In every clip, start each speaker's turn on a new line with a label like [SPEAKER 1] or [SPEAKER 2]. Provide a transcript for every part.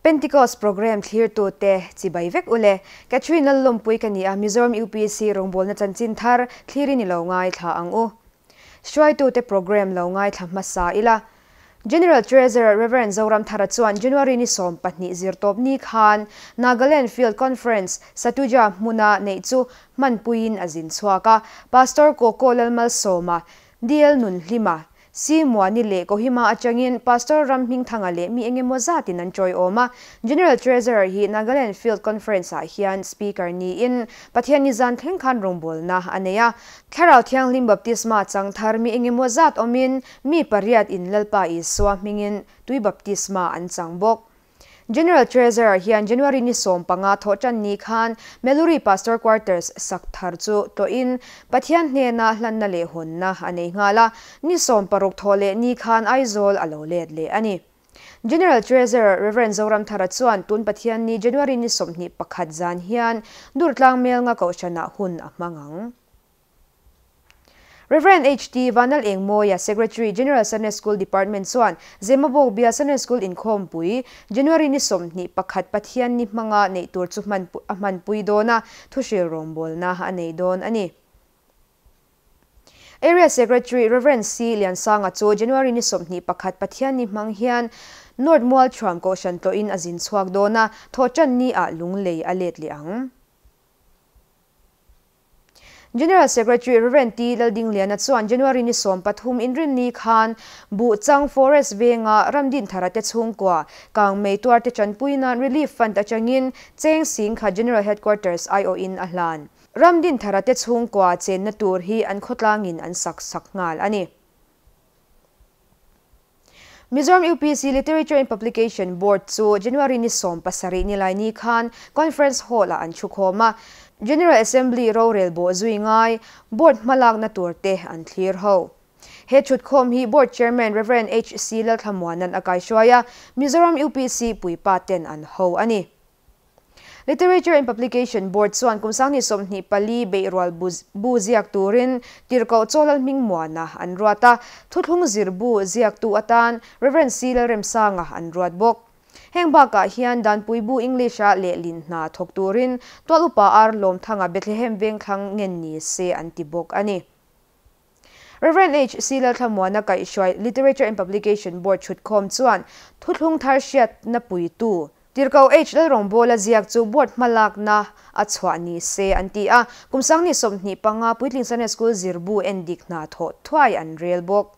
[SPEAKER 1] Pentecost Programme thlirtute chibai vek ule. Catherine Lallawmpui ka ni a, Mizoram UPC rawngbawlna chanchin thar thlirin i lo ngaithla ang u. Hruaitute programme lo ngaithla hmasa ila. General Treasurer Rev. Zoramthara chuan January ni 12 zirtawpni khan Nagaland Field Conference Satuja hmuna neih chu hmanpuiin a zin chhuak a, Pastor Koko Lalmalsawma, DL Nunhlima, Si Muani leh Kohima atangin Pastor Ramhmingthanga leh mi engemaw zatin an tawiawm a. General Treasurer hi Nagaland Field Conference-ah hian Speaker niin Pathianni zan thleng khan rawngbawlna a nei a. Thlarau Thianghlim Baptisma chang thar mi engemaw zat awmin mi pariat in Lalpa Isua hmingin tui baptisma an chang bawk. General Treasurer hian January ni 15 thawhtan ni khan Meluri Pastor Quarters sak thar chu tlawhin Pathian hnena hlanna leh hawnna a nei nghal a, ni 60 thawh leh ni khan Aizawl a lo let leh a ni. General Treasurer Rev. Zoramthara chuan tun Pathian ni January ni 21 zan hian Durtlang Melnga Kohhranah hun a hmang ang. Rev. HT Vanal Engmawia, Secretary, General Sunday School Department chuan Zemabawk Bial Sunday School inkhawmpui January ni 21 Pathian ni hmanga neih tur chu hman a hmanpui dawn a, thuhril rawngbawlna a nei dawn a ni. Area Secretary Rev. C Liansanga chu January ni 21 Pathian ni hmang hian North Mualthuam Kohhran tlawhin a zin chhuak dawn a, thawhtan ni ah lunglei a let leh ang. General Secretary Rev. T Laldingliana chuan January ni 13 inrinni khan Buhchang Forest venga Ramdin Thara te chhungkua Kangmei tuar te chanpuina Relief Fund atangin Cheng Singkha General Headquarters aiawh in a hlan. Ramdin Thara te chhungkua chenna tur hi an khawtlangin an sak sak nghal a ni. Mizoram UPC Literature and Publication Board chu January ni 17 ni lai ni khan Conference Hall-ah an thukhawm a. General Assembly rorel bawh zui ngai Board hmalakna tur te an thlir ho. He thutkhawm hi Board Chairman Rev. HC Lalthlamuanan a kaihruai a, Mizoram UPC puipa ten an ho a ni. Literature and Publication Board chuan kum 2024 beihrual bu ziak turin tirhkoh Chawlal Hmingmuana an ruat a, thuthlung zir bu ziaktu atan Rev. C Lalremsanga an ruat bawk. Heng bakah hian Danpui bu English-a lehlin hna thawk turin Tual Upa Ar Lawmthanga Bethlehem Vengthlang ngen ni se an ti bawk a ni. Rev. H C Lalthlamuana kaihhruai Literature and Publication Board thutkhawm chuan thuthlung thar hriatna puitu Tirhkoh H Lalrawngbawla ziak chu board hmalakna a chhuah ni se an ti a, kum 2025 Puitling Sunday School zirbu endik hna thawh thuai an rel bawk.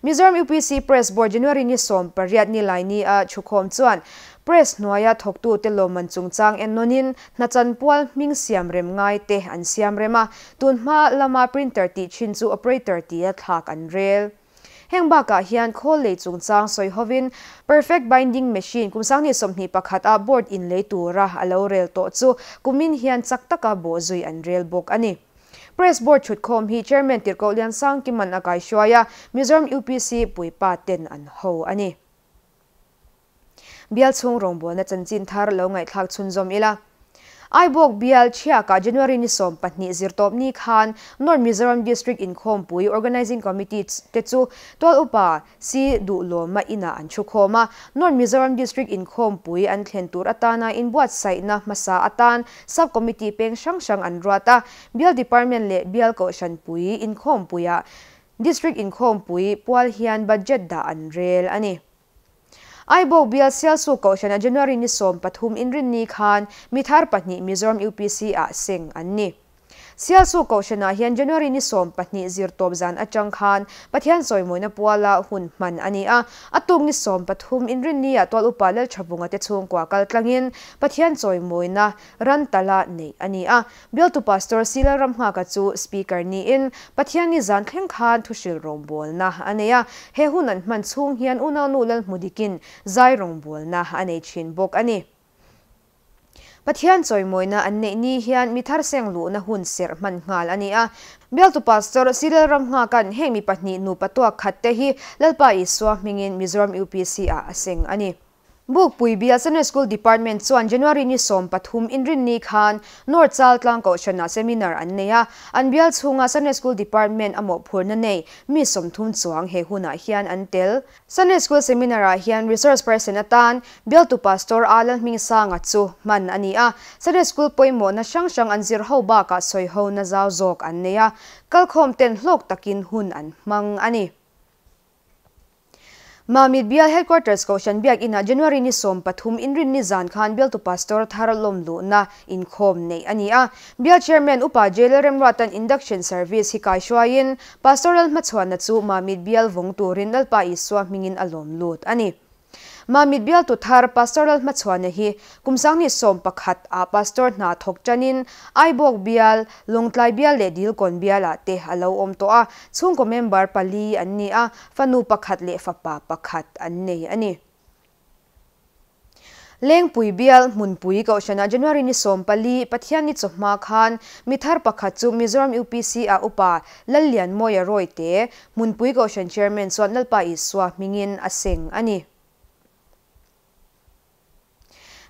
[SPEAKER 1] Mizoram UPC Press Board January ni 18 ni lai ni a thukhawm chuan Press hnuaia thawktu te lawmman chungchang ennawnin hnachan pual hming siam rem ngai te an siam rem a, tunhma lama printer tih thin chu operator tia thlak an rel. Heng bakah hian khawl lei chungchang sawi hovin Perfect Binding Machine kum 2021 a board in lei tura a lo rel tawh chu kumin hian chak taka bawh zui an rel bawk a ni. Press Board thutkhawm hi Chairman Tirhkoh Liansang Kiman a kaihruai a, Mizoram UPC puipa ten an ho a ni. Bial chhung rawngbawlna chanchin thar lo ngaihthlak chhunzawm ila. Aibawk Bial Thiakah January ni 12 zirtawpni khan North Mizoram District Inkhawmpui Organising Committee te chu Tual Upa Si Duhlawma inah an thukhawm a, North Mizoram District Inkhawmpui an thlen tur atana inbuatsaihna hmasa atan Sub Committee peng hrang hrang an ruat a, Bial Department leh Bial Kohhranpui Inkhawmpuiah District Inkhawmpui pual hian budget dah an rel a ni. Aibawk Bial Sialsuk Kohhrana January ni 13 inrinni khan mithar pahnih Mizoram UPC ah seng an ni. Sialsuk Kohhranah hian January ni 12 zirtawp zan atang khan Pathian chawimawina puala hun hman a ni a, a tuk ni 13 inrinni ah Tual Upa Lalthabunga te chhungkua kal tlangin Pathian chawimawina ran tala nei a ni a, Bialtu Pastor Sila Ramnghaka chu Speaker niin Pathian ni zan thleng khan thuhril rawngbawlna a nei a, he hun an hman chhung hian unau nu Lalhmudikin zai rawngbawlna a nei thin bawk a ni. Pathian chawimawina an neih ni hian mithar seng luhna hun serh hman nghal a ni a, Bialtu Pastor Sila Ramnghakan heng mi pahnih nu patuak khat te hi Lalpa Isua hmingin Mizoram UPC ah a seng a ni. Bukpui Bial Sunday School Department chuan January ni 13 Inrinni khan North Chaltlang Kohhranah seminar an nei a, an bial chhunga Sunday School Department a mawhphurhna nei mi 30 chuang he hunah hian an tel. Sunday School seminar ah hian resource person atan bialtu Pastor A Lalhmingsanga chu hman a ni a, Sunday School pawimawhna hrang hrang an zir ho bakah sawi ho na zau zawk an nei a, kalkhawm ten hlawk takin hun an hmang a ni. Mamit Bial Headquarters Kohhran Biak Inah January ni 13 Inrinni zan khan bialtu Pastor thar lawm luhna inkhawm neih a ni a. Bial Chairman Upa Jail Remruatan Induction Service hi kai hruaiin Pastoral hmachhuanna chu Mamit Bial vawng turin Lalpa Isua hmingin a lawm lut a ni. Mamit bialtu thar Pastoral hmachhuanna hi kum 2011 ah Pastor hna thawk tanin Aibawk Bial, Lawngtlai Bial leh Dilkawn Bial ah te a lo awm tawh a, chhungkaw member pali an ni a, fanu pakhat leh fapa pakhat an nei a ni. Lengpui Bial Hmunpui Kohhranah January ni 14 Pathian ni chawhma khan mi thar pakhat chu Mizoram UPC ah upa Lallianmawia Rawite Hmunpui Kohhran Chairman chuan Lalpa Isua hmingin a seng a ni.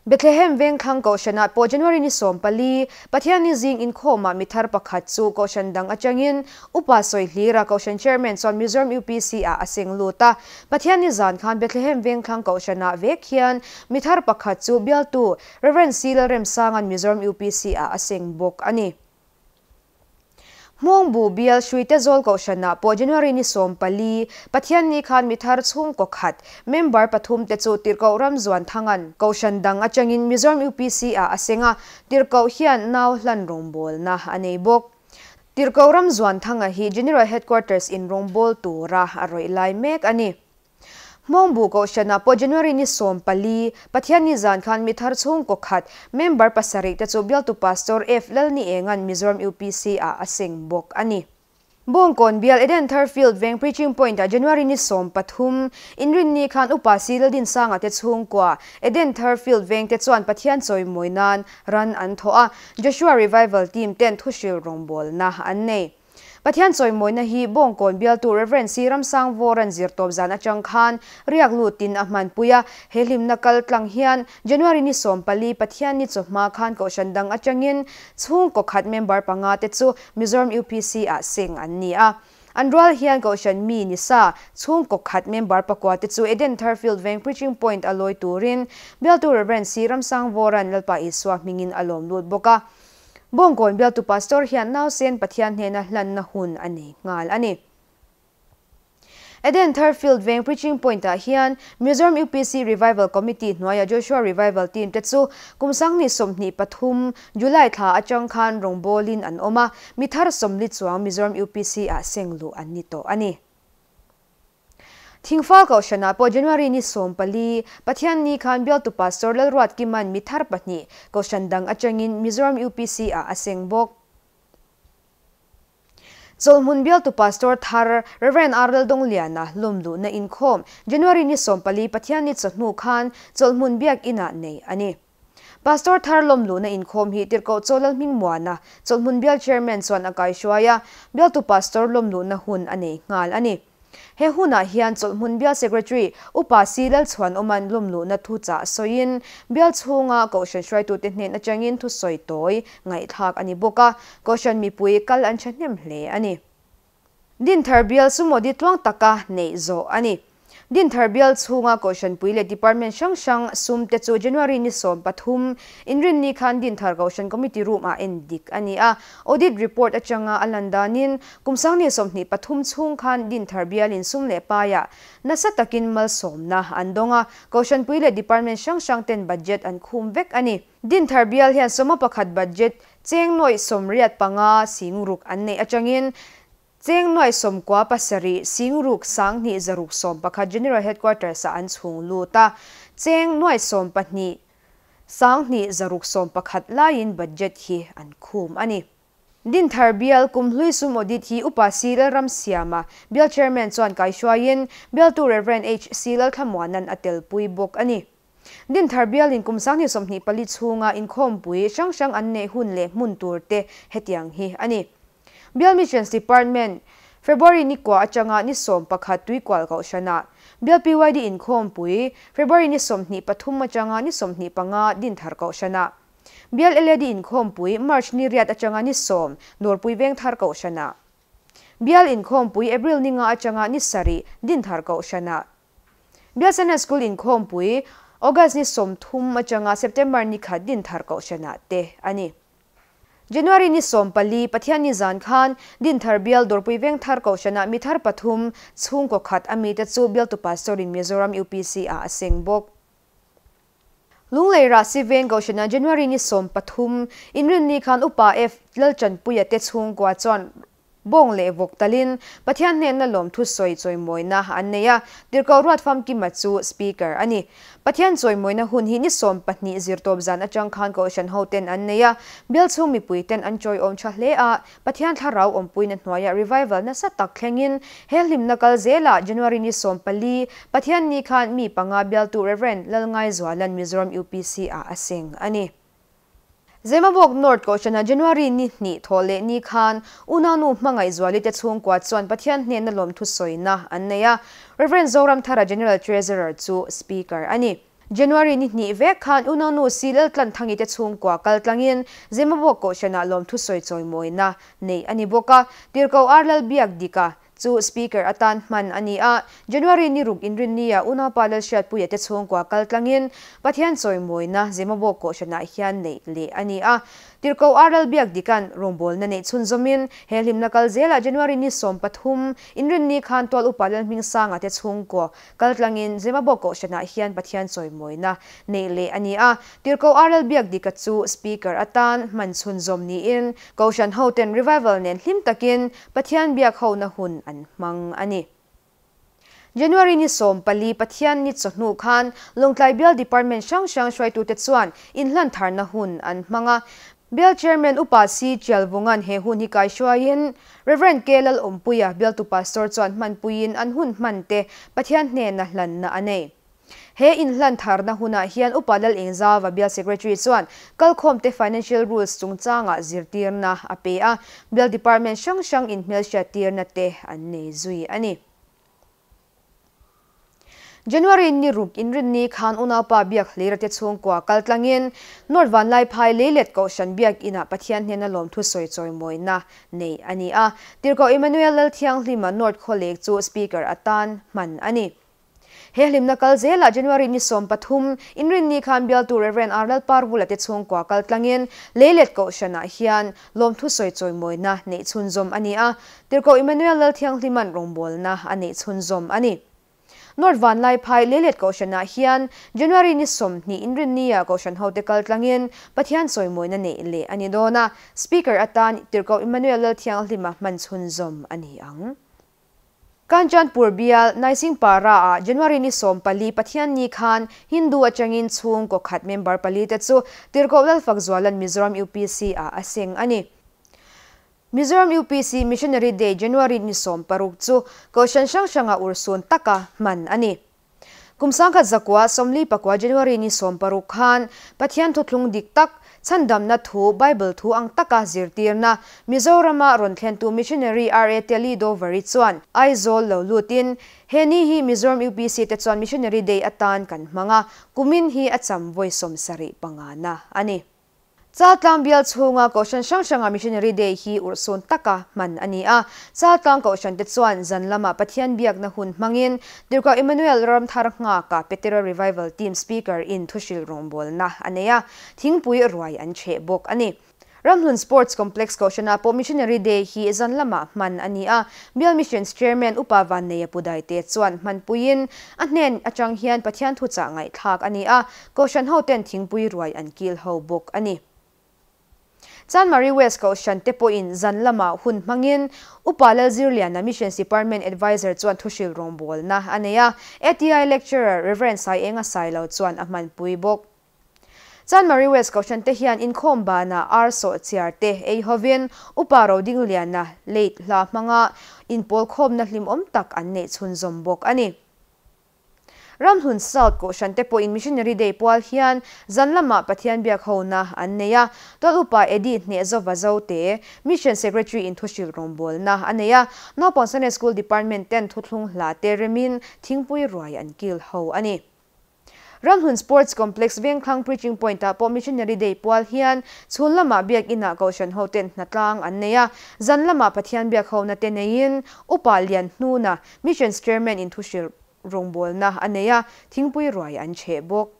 [SPEAKER 1] Bethlehem Vengthlang Kohhranah pawh January ni 14 Pathian ni zing inkhawmah mi thar pakhat chu Kohhran dang atangin upa sawi hlira Kohhran Chairman chuan Mizoram UPC ah a seng lut a. Pathian ni zan khan Bethlehem Vengthlang Kohhranah vek hian mi thar pakhat chu bialtu Reverend C Lalremsangan Mizoram UPC ah a seng bawk a ni. Hmawngbu Bial Hruite Zawl Kohhranah pawh January ni 14 Pathian ni khan mi thar chhungkaw khat member pathum te chu Tirhkoh Ramzuan Thangan Kohhran dang atangin Mizoram UPC ah a seng a, Tirhkoh hian nau hlan rawngbawlna a nei bawk. Tirhkoh Ramzuan Thanga hi General Headquarters in rawngbâwl tura a rawih lai mek a ni. Hmawngbu Kohhranah pawh January ni 14 Pathian ni zan khan mi thar chhungkaw khat member pasarih te chu bialtu Pastor F Lalni Engan Mizoram UPC ah a seng bawk a ni. Bawngkawn Bial Eden Thar Field Veng Preaching Point ah January ni 13 Inrinni khan upa Si Laldinsanga te chhungkua Eden Thar Field Veng te chuan Pathian chawimawi nan ran an thaw a, Joshua Revival Team ten thuhril rawngbawlna an nei. Pathian chawimawina hi Bawngkawn bialtu Reverend C Ramsang Vawran zirtawp zan atang khan riak lutin a hmanpui a, he hlimna kal tlang hian January ni 14 Pathian ni chawhma khan Kohhran dang atangin chhungkaw khat member panga te chu Mizoram UPC ah seng an ni a. An rual hian Kohhran mi ni sa chhungkaw khat member pakua te chu Eden Thar Field Veng Preaching Point a lawi turin bialtu Reverend C Ramsang Vawran Lalpa Isua hmingin a lawm lut bawk a. Bawngkawn bialtu Pastor hian nausen Pathian hnena hlanna hun a nei nghal a ni. Eden Thar Field Veng Preaching Point ah hian Mizoram UPC Revival Committee hnuaia Joshua Revival Team te chu kum 2023 July thla atang khan rawngbawlin an awm a, mi thar 40 chuang Mizoram UPC ah seng luh an ni tawh a ni. Thingfal Kohhranah pawh January ni 14 Pathian ni khan bialtu Pastor Lalruat Kiman mi thar pahnih Kohhran dang atangin Mizoram UPC ah a seng bawk. Chawlhmun bialtu Pastor thar Reverend R Laldongliana lawm luhna inkhawm January ni 14 Pathian ni chawhnu khan Chawlhmun biak inah nei a ni. Pastor thar lawm luhna inkhawm hi Tirhkoh Chaw Lalhmingmuana Chawlhmun bial Chairman chuan a kai hruai a, bialtu Pastor lawm luhna hun a nei nghal a ni. He hunah hian Chawlhmun bial Secretary Upa C Lalchhuan awman lawm luhna thu chah sawiin bial chhunga Kohhran hruaitute hnen atangin thu sawi tawi ngaihthlak a ni bawk a, Kohhran mipui kal an thahnem hle a ni. Dinthar bial sumawdi tluang taka neih zawh a ni. Dinthar bial chhunga Kohhran pui leh department hrang hrang sum te chu January ni 13 Inrinni khan Dinthar Kohhran Committee Room ah en dik a ni a. Audit report atanga a lan danin kum 2023 chhung khan Dinthar bialin sum leh paia nasa takin malsawmna an dawng a, Kohhran pui leh department hrang hrang ten budget an khum vek a ni. Dinthar bial hian 11 budget cheng nuai 85 singruk an nei atangin cheng nuai 97 singruk sanghnih zaruk 11 General Headquarters ah an chhung lut a, cheng nuai 12 sanghnih zaruk 11 laiin budget hi an khum a ni. Dinthar bial kum hlui sum audit hi Upa C Lalramsiama bial Chairman chuan kai hruaiin bialtu Reverend H C Lalthlamuanan a tel pui bawk a ni. Dinthar bialin kum 2024 chhunga inkhawmpui hrang hrang an nei hun leh hmun tur te hetiang hi a ni. Bial Missions Department February ni kwa atanga ni 11 tuikual Kohhranah. Bial PYD Inkhawmpui, February ni 23 atanga ni 25 Dinthar Kohhranah. Bial LAD Inkhawmpui, March ni riat atanga ni 10 Dawrpui Vengthar Kohhranah. Bial Inkhawmpui, April ni nga atanga ni sarih Dinthar Kohhranah. Bial Sunday School Inkhawmpui, August ni 30 atanga September ni khat Dinthar Kohhranah te a ni. January ni 14, Pathianni zan khan Dinthar Bial Dawrpui Vengthar Kohhranah mi thar pathum chhungkaw khat a mite chu Bialtu Pastor in Mizoram UPC ah a seng bawk. Lunglei Rahsi Veng Kohhranah January ni 13, Inrinni khan Upa F Lalchanpuia te chhungkua chuan Bawng leh vawk talin Pathian hnenna lawmthu sawi chawimawina an nei a, Tirhkoh Ruat Famkima chu Speaker a ni. Pathian chawimawina hun hi ni 12 zirtawp zan atang khan Kohhran hoten an nei a, bial chhung mipui ten an chawiawm tha hle a, Pathian thlarau awmpuina hnuaiah revival nasa tak thlengin he hlimna kal zelah January ni 14 Pathian ni khan mi panga bialtu Rev. Lalngaizualan Mizoram UPC ah a seng a ni. Zemabawk North Kohhrana January ni hnih thawh leh ni khan Unanu Hmangaihzuali te chhungkua chuan Pathian hnehna lawmthu sawina an nei a, Rev. Zoramthara General Treasurer chu Speaker a ni. January ni hnih vek khan Unanu Si Laltlanthangi te chhungkua kal tlangin Zemabawk Kohhrana lawmthu sawi chawimawina neih a ni bawk a, Tirhkoh Ar Lalbiakdika chu Speaker atan hman a ni a, January ni ruk inrinnia Unaupa Lalhriatpuia te chhungkua kal tlangin Pathian chawimawina Zemabawk Kohhranah hian neih leh a ni a. Tirhkoh Ar Lalbiakdikan rawngbawlna neih chhunzawmin he hlimna kal zelah January ni 13 inrinni khan Tual Upa Lalhmingsanga te chhungkaw kal tlangin Zemabawk Kohhranah hian Pathian chawimawina neih leh a ni a. Tirhkoh Ar Lalbiakdika chu Speaker atan hman chhunzawm niin Kohhran hoten revival nen hlim takin Pathian biak hona hun an hmang a ni. January ni 14 Pathian ni chawhnu khan Lawngtlai Bial Department hrang hrang hruaitute chuan inhlan tharna hun an hmang a. Bial Chairman Upa C Chialvungan he hun hi kaihruaiin Rev. K Lalawmpuia Bialtu Pastor chuan hmanpuiin an hun hman te Pathian hnena hlanna a nei. He inhlan tharna hunah hian Upa Lalengzava Bial Secretary chuan kalkhawmte Financial Rules chungchangah zirtirna a pe a, Bial Department hrang hrang inhmelhriattirna te an nei zui a ni. January ni ruk inrinni khan unaupa biak hleira te chhungkua kal tlangin North Vanlaiphai Leilet Kohhran biak inah Pathian hnena lawmthu sawi chawimawina nei a ni a, Tirhkoh Emmanuel Lalthianghlima North Khawlek chu Speaker atan hman a ni. He hlimna kal zelah January ni 13 inrinni khan bialtu Rev. R Lalparvula te chhungkua kal tlangin Leilet Kohhranah hian lawmthu sawi chawimawina neih chhunzawm a ni a, Tirhkoh Emmanuel Lalthianghliman rawngbawlna a neih chhunzawm a ni. North Vanlaiphai Leilet Kohhranah hian January ni 20 inrinnia Kohhran hote kal tlangin Pathian chawimawina neih leh a ni dawn a, Speaker atan Tirhkoh Emmanuel Lalthianghlima hman chhunzawm a ni ang. Kanchanpur bial Naisingpara-ah January ni 14 Pathianni khan Hindu atangin chhungkaw khat member pali te chu Tirhkoh Lalfakzualan Mizoram UPC-ah a seng a ni. Mizoram UPC Missionary Day January ni 16 chu Kohhran hrang hranga urhsun taka hman a ni. Kum 1949 January ni 16 khan Pathian thuthlung dik tak chhandamna thu Bible thu ang taka zirtirna Mizorama rawn thlentu Missionary R A Teli Dover-i chuan Aizawl lo lutin he ni hi Mizoram UPC te chuan Missionary Day atan kan hmang a, kumin hi a cham vawi 75 na a ni. Chaltlang bial chhunga Kohhran hrang hranga Missionary Day hi urhsun taka hman a ni a. Chaltlang Kohhran te chuan zan lama Pathian biakna hun hmangin Tirhkoh Emmanuel Ramthar nghaka Petera Revival Team Speaker in thuhril rawngbawlna a nei a, thingpui ruai an cheh bawk a ni. Ramhlun Sports Complex Kohhrana pawh Missionary Day hi zan lama hman a ni a. Bial Missions Chairman Upa Vanneia Pudai te chuan hmanpuiin a hnen atang hian Pathian thuchah ngaihthlak a ni a, Kohhran hoten thingpui ruai an kil ho bawk a ni. Chanmari West Kohhran te pawhin zan lama hun hmangin Upa Lalzirliana Missions Department Advisor chuan thuhril rawngbawlna a nei a, ATI Lecturer Rev. Saienga Sailo chuan a hmanpui bawk. Chanmari West Kohhran te hian inkhawm bana ar sawh chiar te ei hovin Upa Rodingliana leit hla hmanga inpawl khawmna hlim awm tak an neih chhunzawm bawk a ni. Ramhlun South Kohhran te pawhin Missionary Day pual hian zan lamah Pathian biak hona an nei a, Tual Upa Eddie Hnehzova Zote, Mission Secretary in thuhrilh rawngbawlna a nei a, Naupang Sunday School Department ten thuthlung hla te remin thingpui ruai an kil ho a ni. Ramhlun Sports Complex Vengthlang Preaching Point ah pawh Missionary Day pual hian chhun lamah biak inah Kohhran hoten hnatlang an nei a, zan lamah Pathian biak hona te neiin Upa Lianhnuna, Missions Chairman in thuhrilh rawngbawlna a nei a, thingpui ruai an chheh bawk.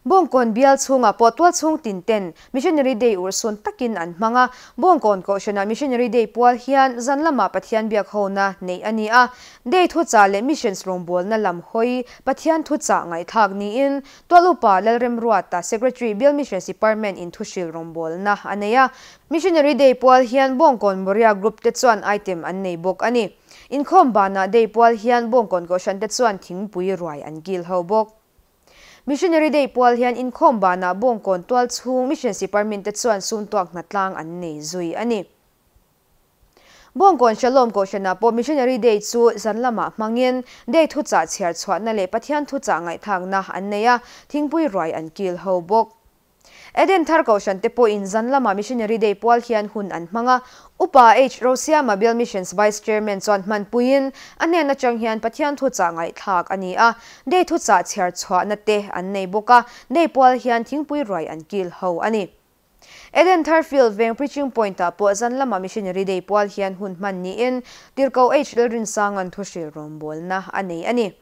[SPEAKER 1] Bawngkawn bial chhungah pawh tualchhung tin ten Missionary Day urhsun takin an hmang a, Bawngkawn Kohhranah Missionary Day pual hian zan lamah Pathian biak hona neih a ni a, Day thuchah leh Missions rawngbawlna lam hawi Pathian thuchah ngaihthlak niin Tual Upa Lalremruata, Secretary, Bial Missions Department in thuhril rawngbawlna a nei a. Missionary Day pual hian Bawngkawn Moria Group te chuan item an nei bawk a ni. Inkhawm banah Day pual hian Bawngkawn Kohhran te chuan thingpui ruai an kil ho bawk. Missionary Day pual hian inkhawm banah Bawngkawn tual chhung Missions Department te chuan sumtuak hnatlang an nei zui a ni. Bawngkawn Shalom Kohhranah pawh Missionary Day chu zan lamah hmangin Day thuchah chhiar chhuahna leh Pathian thuchah ngaihthlakna an nei a, thingpui ruai an kil ho bawk. Eden Thar Kohhran te pawhin zan lama Missionary Day pual hian hun an hmang a, Upa H. Rosiama Bial Missions Vice Chairman chuan hmanpuiin a hnen atang hian Pathian thuchah ngaihthlak a ni a, Day thuchah chhiar chhuahna te an nei bawk a, Day pual hian thingpui ruai an kil ho a ni. Eden Thar Field veng Preaching Point ah pawh zan lama Missionary Day pual hian hun hman niin Tirhkoh H. Lalrinsanga'n thuhril rawngbawlna a nei a ni.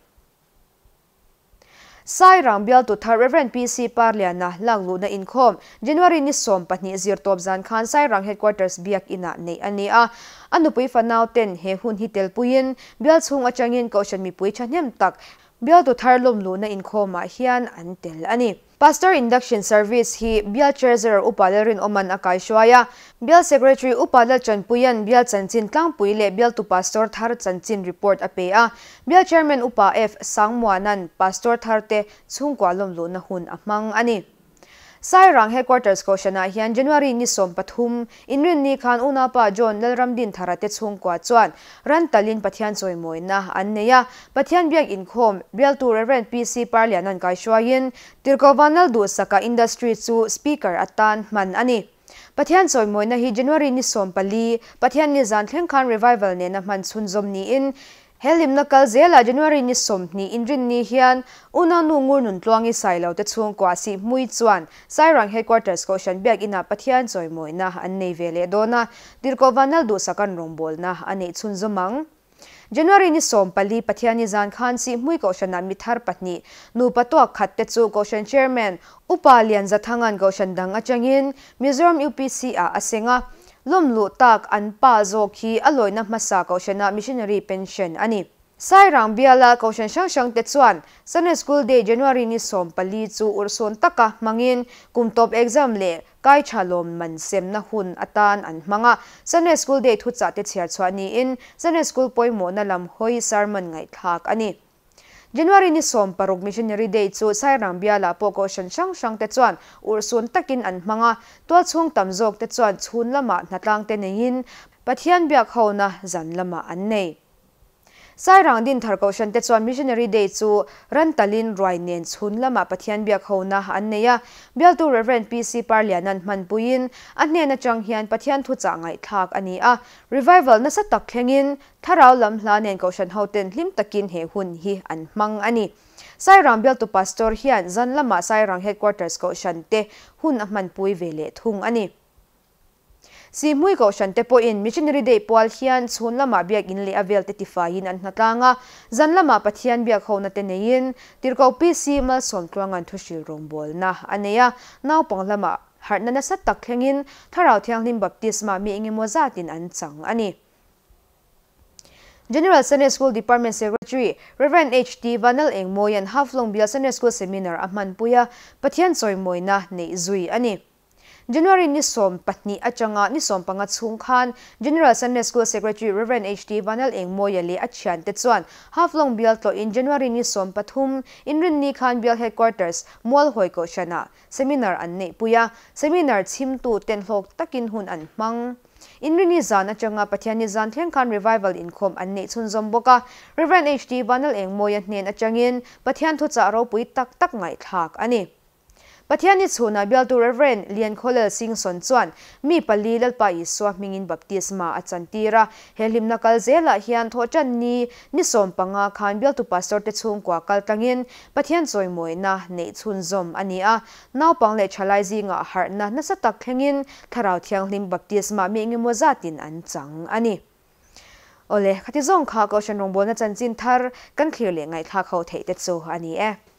[SPEAKER 1] Sairang bialtu thar Rev. PC Parliana lakluhna inkhawm January ni 12 zirtawp zan khan Sairang Headquarters biak inah neih a ni a. A nupui fanau ten he hun hi telpuiin bial chhung atangin Kohhran mipui thahnem tak bialtu thar lawmluhna inkhawmah hian an tel a ni. Pastor Induction Service hi Bial Treasurer Upa Lalrinawman a kaihruai a, Bial Secretary Upa Lalchanpuia'n Bial chanchin tlangpui leh Bialtu Pastor thar chanchin report a pe a, Bial Chairman Upa F. Sangmuana'n Pastor tharte chhungkua lawmluhna hun a hmang a ni. Sairang Headquarters Kohhranah hian January ni 13, Inrinni khan unaupa John Lalramdinthara te chhungkua chuan ran talin Pathian chawimawina an nei a, Pathian biak inkhawm bialtu Rev. PC Parlianan kaihruaiin Tirhkoh Vanlal Duhsaka Industry chu Speaker atan hman a ni. Pathian chawimawina hi January ni 14, Pathian ni zan thleng khan Revival nena hman chhunzawm niin he hlimna kal zelah January ni 20 Inrinni hian unau nu ngur nun tluangi sailo te chhungkua si hmui chuan Sairang Headquarters Kohhran biak inah Pathian chawimawina an nei ve leh dawn a, Tirhkoh Vanlal Duhsakan rawngbawlna a neih chhunzawm ang. January ni 14 Pathian ni zan khan si hmui Kohhranah mi thar pahnih nupa tuak khat te chu Kohhran Chairman Upa Lian Zathangan Kohhran dang atangin Mizoram UPC ah a seng a, lawmluh tak an pa zawk hi a lawina hmasa Kohhranah missionary pension a ni. Sairang biala Kohhran hrang hrang te chuan Sunday School Day January ni 14 chu urhsun taka hmangin kum tawp exam leh kai tha lawm man semna hun atan an hmang a, Sunday School Day thuchah te chhiar chhuah niin Sunday School pawimawhna lam hawi sermon ngaihthlak a ni. January ni 16 Missionary Day chu Sairang biala pawh Kohhran hrang hrang te chuan urhsun takin an hmang a, tual chhung tam zawk te chuan chhun lamah hnatlang te neiin Pathian biak hona zan lamah an nei. Sairang din thar Kohhran te chuan Missionary Day chu ran talin ruai nen chhun lamah Pathian biak hona an nei a, bialtu Rev. PC Parlianan hmanpuiin a hnen atang hian Pathian thuchah ngaihthlak a ni a, Revival nasa tak thlengin Tharau lam hla nen Kohhran hoten hlim takin he hun hi an hmang a ni. Sairang bialtu Pastor hian zan lamah Sairang Headquarters Kohhran te hun a hmanpui ve leh thung a ni. Si hmui Kohhran te pawhin Missionary Day pual hian chhun lamah biak in leh a vel te tifaiin an hnatlang a, zan lamah Pathian biak hona te neiin Tirhkoh PC Malsawm tluangan thuhril rawngbawlna a nei a, naupang lamah harhna nasa tak thlengin Tharau Thianghlim Baptisma mi engemaw zatin an chang a ni. General Sunday School Department Secretary Rev. H.T. Vanlal Engmawian Haflong Bial Sunday School Seminar a hmanpui a, Pathian chawimawina neih zui a ni. January ni 12 atanga ni 15 chhung khan General Sunday School Secretary Rev. H.T. Vanlal Engmawia leh a thiante chuan Haflong bial tlawhin January ni 13 Inrinni khan bial Headquarters Mualhawi Kohhranah seminar an neih pui a, seminar chhimtu ten hlawk takin hun an hmang. Inrini zan atanga Pathianni zan thleng khan Revival inkhawm an neih chhunzawm bawk a, Rev. HT Vanlalengmawia hnen atangin Pathian thuchah ropui tak tak ngaihthlak a ni. Pathianni chhunah bialtu Rev. Liankhawlel Singson chuan mi pali Lalpa Isua hmingin baptisma a chantir a. He hlimna kal zelah hian thawhtanni ni 15 khan bialtu pastor te chhungkua kal tlangin Pathian chawimawina neih chhunzawm a ni a. Naupang leh thalai zingah harhna nasa tak thlengin Thlarau Thianghlim baptisma mi engemaw zatin an chang a ni. Awle, khati zawng kha Kohhran rawngbawlna chanchin thar kan thlir leh ngaihthlak ho theih te chu a ni e.